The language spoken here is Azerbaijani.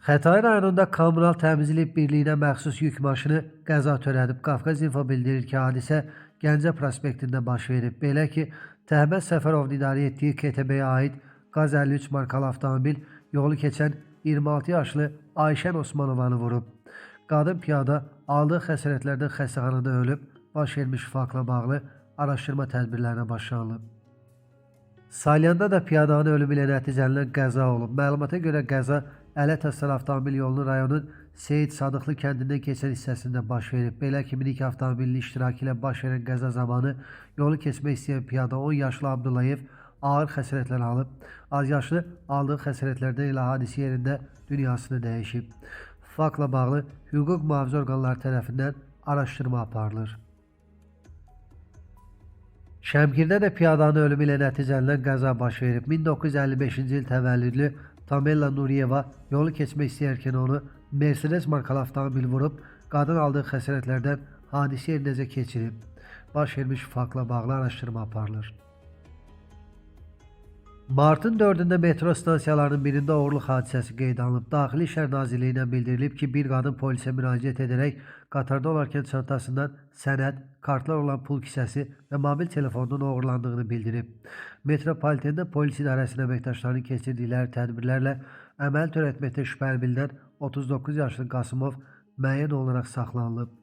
Xətai rayonunda kommunal təmizlik birliyinə məxsus yük maşını qəza törədib. Qafqaz İnfo bildirir ki, hadisə Gəncə prospektində baş verib. Belə ki, Təhməz Səfərovun idarə etdiyi KTB-yə aid Qaz 53 markalı avtomobil yolu keçən 26 yaşlı Ayşən Osmanovanı vurub. Qadın piyada aldığı xəsarətlərdən xəstəxanada ölüb. Baş vermiş faktla bağlı araşdırma tədbirlərinə başlanılıb. Salyanda da piyadanın ölümü ilə nəticələnən qəza olub. Məlumata görə qəza Ələt Əsər avtomobil yolunun rayonun Seyid Sadıqlı kəndindən keçən hissəsində baş verib. Belə ki, minik avtomobilinin iştirakı ilə baş verən qəza zamanı yolu keçmək istəyən piyada 10 yaşlı Abdullayev ağır xəsarətlər alıb. Azyaşlı aldığı xəsarətlərdən elə hadisə yerində dünyasını dəyişib. Faktla bağlı hüquq mühafizə orqanları tərəfindən araşdırma aparılır. Şəmkirdə də piyadanın ölümü ilə nəticələnən qəza baş verib. 1955-ci il təvəllüdlü Tamella Nuriyeva yolu keçmək istəyərkən onu Mercedes markalı avtomobil vurub, qadın aldığı xəsarətlərdən hadisə yerindəcə keçirib. Baş vermiş faktla bağlı araşdırma aparılır. Martın 4-də metro stansiyalarının birində oğurluq hadisəsi qeydə alınıb. Daxili İşlər Nazirliyindən bildirilib ki, bir qadın polisə müraciət edərək qatarda olarkən çantasından sənəd, kartlar olan pul kisəsi və mobil telefonunun oğurlandığını bildirib. Metropolitində polis idarəsinin əməkdaşlarının keçirdikləri tədbirlərlə əməl törətməkdə şübhəli bilinən 39 yaşlı Qasımov müəyyən olunaraq saxlanılıb.